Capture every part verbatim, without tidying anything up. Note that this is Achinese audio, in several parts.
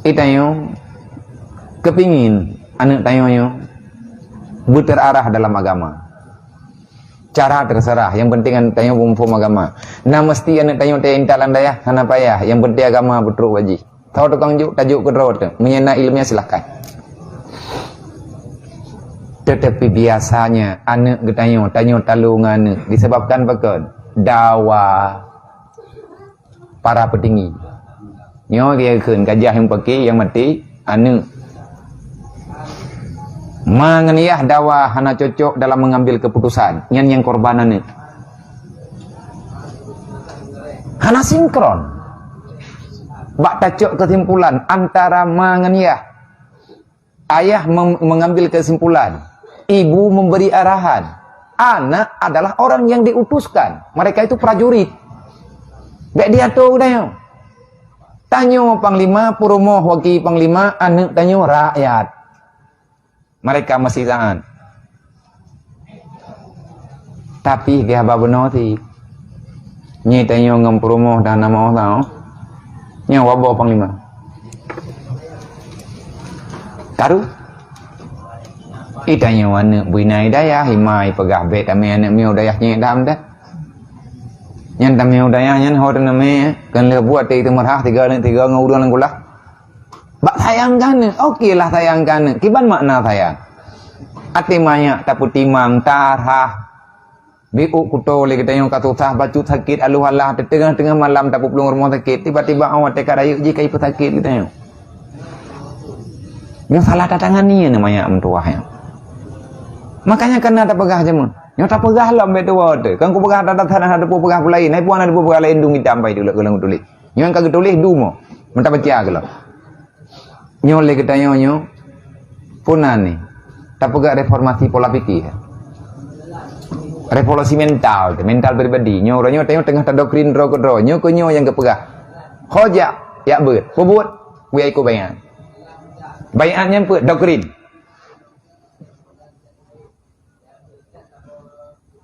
Itanyoe kepingin aneuk tanyoe nyoe beuterarah dalam agama. Cara terserah, yang penting aneuk tanyoe muphom agama. Na meusti aneuk tanyoe teuintat lam dayah, hana payah, yang penting agama beutrok bak jih. Tho tukang jok, tajok keudroe teuh. Meunyoe na ileumèe, silahkan. Tetapi biasanya aneuk geutanyoe, tanyoe talo ngon aneuk disebabkan pakon? Dawa para peutinggi. Nyoe geukheun gajah nyang peuki nyang maté aneuk. Ma ngon yah dawa hana cocok dalam mengambil keputusan, nyan nyang korban aneuk. Hana sinkron. Bak tacok kesimpulan antara ma ngon yah. Ayah mem-, mengambil kesimpulan, ibu memberi arahan. Anak adalah orang yang diutuskan. Mereka itu prajurit. Bèk diatur geutanyoe. Tanyoe panglima, peurumoh waki panglima, aneuk tanyoe rakyat. Mereka masih taat. Tapi keu haba bunoe cit. Nyoe tanyoe ngon peurumoh dan nama Allah. Nyoe waboh panglima. Karu. Itanyoe aneuk bina dayah, imai peugah bèk tamè aneuk miet dayah nyang dam dah. Nyan tamè dayah nyan ho teunamè, kan lheuh buet teumeurah tiga aneuk tiga ngon ureueng lam kulah. Bak sayang keu aneuk, oke lah sayang keu aneuk. Kiban makna sayang? Até manyak tapeutimang, tarhah. Biôk kuto lé geutanyoe ka susah, bacut sakét, aloh alah, teungoh-teungoh malam tapeuplueng rumoh sakét, tiba-tiba awak teuka rayeuk jih ka ipeusakét geutanyoe. Nyoe salah tatangani nyoe manyak meutuwah nyoe. Makanya kana tapeugah jameun. Nyoe tapeugah lom bèk tuwoe teuh. Kan kupeugah that-that hana tapeugah peue laén. Hai puan ada peugah laén dum itam pai tulak golom tuléh. Nyoe ka geutuléh dum, meuta baca keulom. Nyoe lé geutanyoe nyoe, peue nan nyoe? Tapeugah reformasi pola pikir. Revolusi mental, mental pribadi. Nyoe uroe nyoe tanyoe teungoh tadoktrin droe keudroe. Nyoe keu nyoe nyang geupeugah. Ho jak, jak beuet. Peue buet? Kuya ikot baiat. Baiat nyan peue? Doktrin.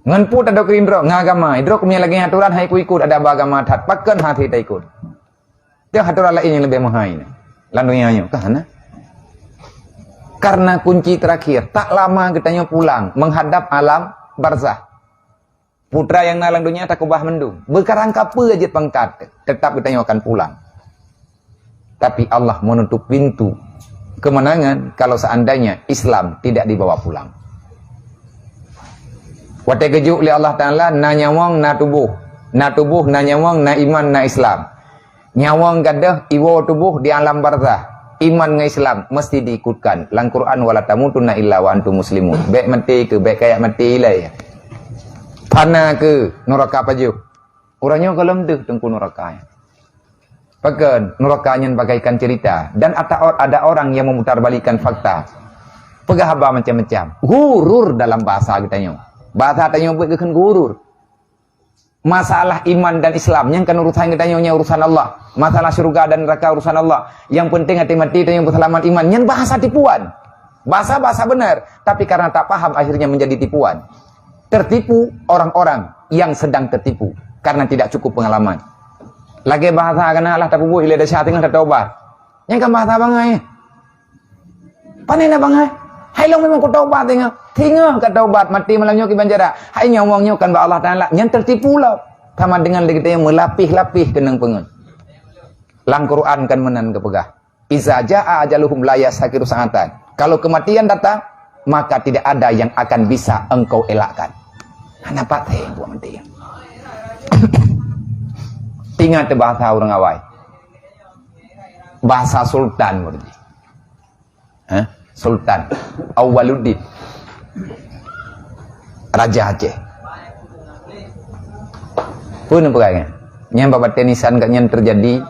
Ngon peue tadoktrin droe? Ngon agama. Droe keumiet lagèe atoran hai kuikot, ada bak agama that. Pakon hase taikot? Teuh atoran laén nyang leubeh meuhai lam donya nyoe, ka hana? Karena kunci terakhir, tak lama geutanyoe pulang menghadap alam barzakh. Putra nyang na lam donya takeubah mandum. Beukarang kapeue jeuet pangkat, tetap geutanyoe akan pulang. Tapi Allah menutup pintu kemenangan kalau seandainya Islam tidak dibawa pulang. Watèe geujok lé Allah Taala, na nyawöng, na tuboh. Na tuboh, na nyawöng, na iman, na Islam. Nyawöng gadôh, iwoe tuboh di alam barzakh. Iman ngon Islam mesti diikutkan. Lam Quran, "Wala tamutunna illa wa antum muslimun." Bèk maté keuh, bèk kajak maté ilèe. Fana keuh, nuraka pajoh. Uroe nyoe gohlom deuh teungku nuraka nyan. Pakon, nuraka nyan bagaikan cerita. Dan ata-, ada orang yang memutarbalikkan fakta. Peugah haba macam-macam. Ghurur dalam bahasa geutanyoe. Bahasa tanyoe buet geukheun ghurur. Masalah iman dan Islam, nyan kan urusan geutanyoe, nyan urusan Allah. Masalah syurga dan neraka urusan Allah. Yang penting até maté tanyoe beuseulamat iman. Nyan bahasa tipuan. Bahasa-bahasa benar, tapi karena tak paham akhirnya menjadi tipuan. Tertipu orang-orang yang sedang tertipu karena tidak cukup pengalaman. Lagèe bahasa kana lah tapeubuet ilèe desya teungoh tatobat. Nyan kan bahasa bangai. Pane na bangai? Hai lôn memang kutobat teungoh. Teungoh ka tobat, maté malam nyoe kiban cara. Hai nyawöng nyoe kan bak Allah Taala. Nyan tertipu lom. Sama dengan lagèe tanyoe meulapéh-lapéh keunong peungon. Lam Quran kan meunan geupeugah. "Iza jaa ajaluhum la yastakhiru sa'atan." Kalau kematian datang, maka tidak ada yang akan bisa engkau elakkan. Hana patéh buet maté. Ingat bahasa ureueng awai. Bahasa sultan berarti. Hah? Sultan Awaluddin. Raja Aceh. Peue neupeugah nyan? Nyan bak batèe nisan geuh nyan terjadi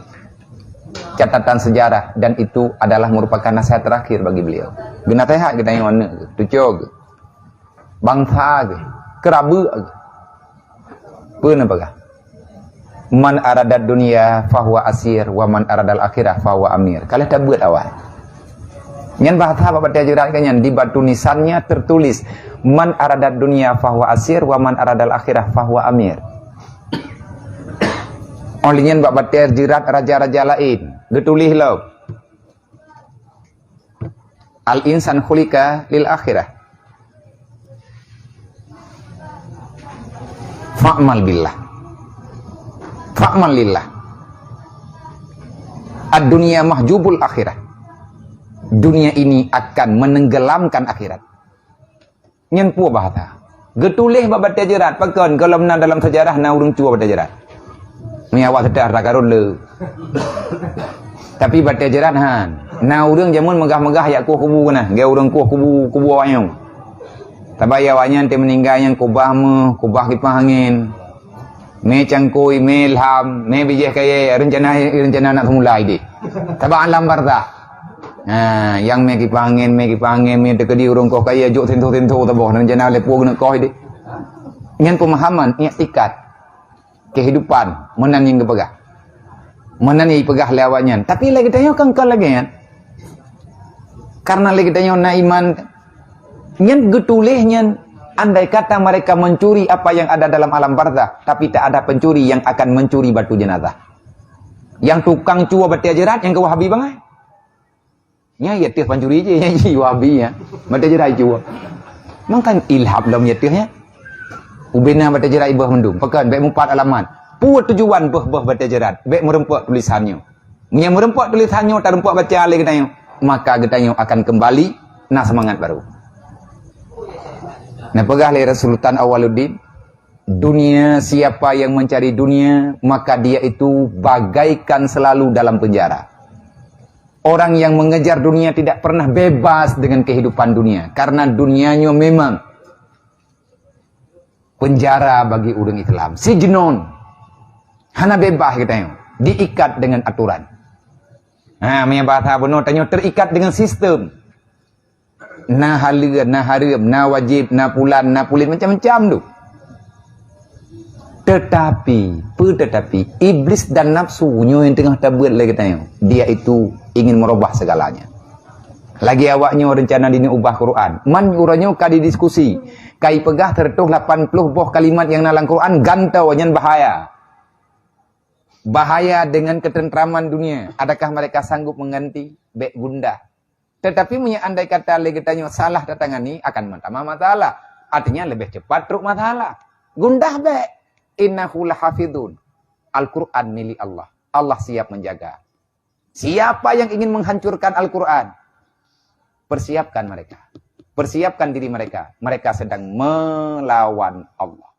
catatan sejarah dan itu adalah merupakan nasihat terakhir bagi beliau. Geunaseuhat geutanyoe aneuk geuh, cuco geuh, bansa geuh, keurabeuk geuh. Peue neupeugah? "Man aradad dunya fahuwa asir, wa man aradal akhirah fahuwa amir." Ka lheueh tabeuet awai. Nyan bahasa bak batèe jeurat ka nyan, di batu nisannya tertulis, "Man aradad dunya fahuwa asir, wa man aradal akhirah fahuwa amir." Óh lheueh nyan bak batèe jeurat raja-raja laén, geutuléh lom. Al-insan khuliqa lil akhirah. Fa'mal billah. Fa'mal lillah. Ad-dunya mahjubul akhirah. Dunia ini akan menenggelamkan akhirat. Nyan peue bahasa. Geutuléh bak batée jeurat, pakon? Gohlom na dalam sejarah na ureuëng cue batée jeurat. Meunyoe awak seutah takarun le. Tapi batée jeurat han. Na ureuëng jameun meugah-meugah jak kueh kubu keunan, geu ureuëng kueh kubu, kubu awaknyan. Tabai awaknyan teuh meuninggai nyang kubah meuh, kubah kipah angén. Mé cangkôi, mé lham, mé bijéh kayée, reuncana, reuncana nak seumulai deh. Sabab alam barzakh. Ha, nyang mé kipah angén, mé kipah angén, mé teukeudi ureuëng koh kayée jok sinto-sinto saboh, reuncana lé puwoe geuneuk koh deh. Nyan pemahaman, iktikad, kehidupan, meunan nyang geupeugah. Meunan nyang ipeugah lé awaknyan. Tapi lagée tanyoe kan, kan lagée nyan. Karena lagée tanyoe na iman, nyan geutuléh nyan, andai kata mereka mencuri apa yang ada dalam alam barzakh, tapi tak ada pencuri yang akan mencuri batu jenazah. Nyang tukang cue batée jeurat nyang keu Wahabi bangai. Nyan ya teuh pancuri je, nyan ji Wahabi ya. Batée jeurat cue. Mangkan ilhab lom ya teuh ya. Ubena batée jeurat ibeuh mandum. Pakon, bék mupat alamat. Peue tujuan beuh-beuh batée jeurat? Bék meureumpok tulisan nyoe. Meunyoe meureumpok tulisan nyoe, tarumpok baca lé geutanyoe, maka geutanyoe akan kembali na semangat baru. Nah, peugah lé Sultan Awaluddin, dunia, siapa yang mencari dunia, maka dia itu bagaikan selalu dalam penjara. Orang yang mengejar dunia tidak pernah bebas dengan kehidupan dunia, karena dunia nyoe memang penjara bagi ureuëng Islam. Sijnun. Hana bebas geutanyoe. Diikat dengan aturan. Ha, meunyoe bahasa bunoe tanyoe terikat dengan sistem. Na haleue, na hareuem, na wajéb, na pulan, na pulen, macam-macam tu. Tetapi, peue tetapi, iblis dan nafsu nyoe nyang teungoh tabeuet lé geutanyoe. Dia itu ingin merubah segalanya. Lagée awak nyoe reuncana dineuk ubah Quran. Man uroe nyoe ka didiskusi, ka ipeugah seratus lapan puluh boh kalimat nyang na lam Quran gantoe, nyan bahaya. Bahaya dengan ketentraman dunia. Adakah mereka sanggup mengganti? Bék gundah. Tetapi meunyoe andai kata lé geutanyoe salah tatangani, akan meutamah masalah. Artinya leubeh cepat trok masalah. Gundah bék. Innahu lahafizun. Al-Quran milik Allah. Allah siap menjaga. Siapa yang ingin menghancurkan Al-Quran, persiapkan mereka. Persiapkan diri mereka. Mereka sedang melawan Allah.